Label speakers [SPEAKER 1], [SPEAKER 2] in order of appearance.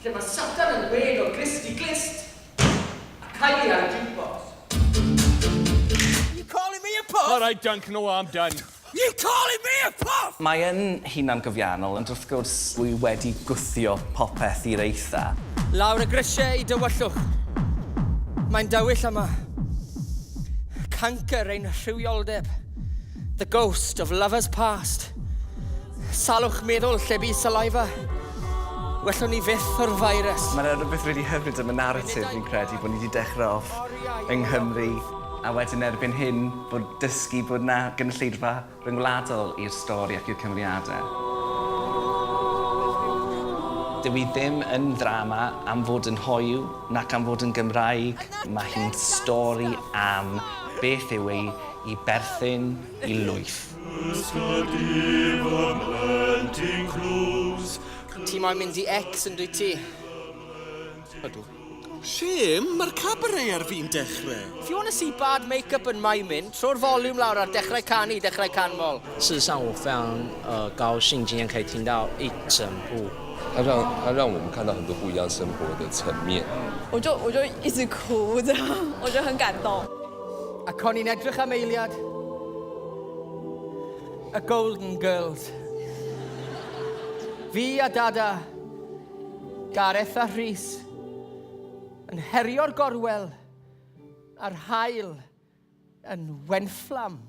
[SPEAKER 1] Lle mae Satan yn dweud o glust i glust, a Kylie ar y jukebox. You calling me a puff?
[SPEAKER 2] All right, Duncan, no harm done.
[SPEAKER 1] You calling me a puff?
[SPEAKER 3] Mae yn hunangofiannol, ond wrth gwrs dwi wedi gwthio popeth i'r eitha.
[SPEAKER 1] Lawr y grisiau i dywyllwch. Mae'n dywyll yma. Cancr ein rhywioldeb. The ghost of lovers past. Salwch meddwl lle bu saliva. Wellwn ni fyth o'r virus.
[SPEAKER 3] Mae 'na rywbeth rili hyfryd am y naratif fi'n credu bod ni 'di dechrau off yng Nghymru a wedyn erbyn hyn bod dysgu bod 'na gynulleidfa ryngwladol i'r stori ac i'r cymeriadau. Dyw hi ddim yn ddrama am fod yn hoyw nac am fod yn Gymraeg, mae hi'n stori am beth yw ei i berthyn i lwyth.
[SPEAKER 1] Ti moyn mynd i X yn dwyt ti?
[SPEAKER 4] Ydw. Shame, mae'r cabaret ar fin dechrau.
[SPEAKER 1] If you wanna see bad make-up and miming, tro'r volume lawr ar dechrau canu, dechrau canmol.
[SPEAKER 5] 事实上，我非常呃高兴今天可以听到一整部。
[SPEAKER 6] 他让他让我们看到很多不一样生活的层面。
[SPEAKER 7] 我就我就一直哭，这样我觉得很感动。
[SPEAKER 1] Ac o'n i'n edrych am eiliad. Y Golden Girls. Fi a Dada, Gareth a Rhys, yn herio'r gorwel a'r haul yn wenfflam.